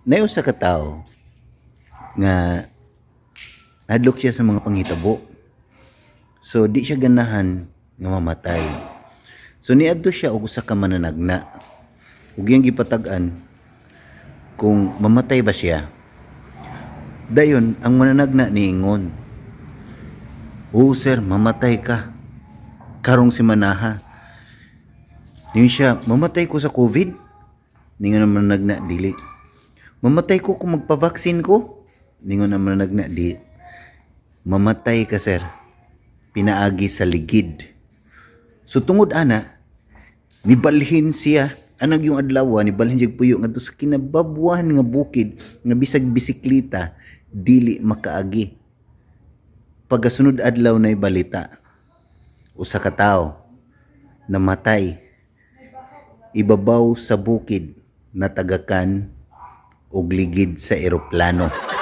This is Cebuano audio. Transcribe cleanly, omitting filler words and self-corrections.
Naay usa ka tawo nga nahadlok siya sa mga panghitabo. So di siya ganahan nga mamatay. So niadto siya og usa ka mananagna. Ug iyang gipatag-an kung mamatay ba siya. Dayon ang mananagna niingon, "Oh sir, mamatay ka karong simanaha." Niingon siya, "Mamatay ko sa COVID?" Ningon ang mananagna, "Dili." "Mamatay ko kung magpa-vaccine ko?" Ningon ang mananagna, "Di." "Mamatay ka, sir, pinaagi sa ligid." So tungod ana, nibalhin siya anang yung adlaw, nibalhin siya puyo ngadto sa kinababwan nga bukid nga bisag bisikleta dili makaagi. Pagkasunod adlaw na balita, usa ka tawo namatay ibabaw sa bukid, natagakan og ligid sa eroplano.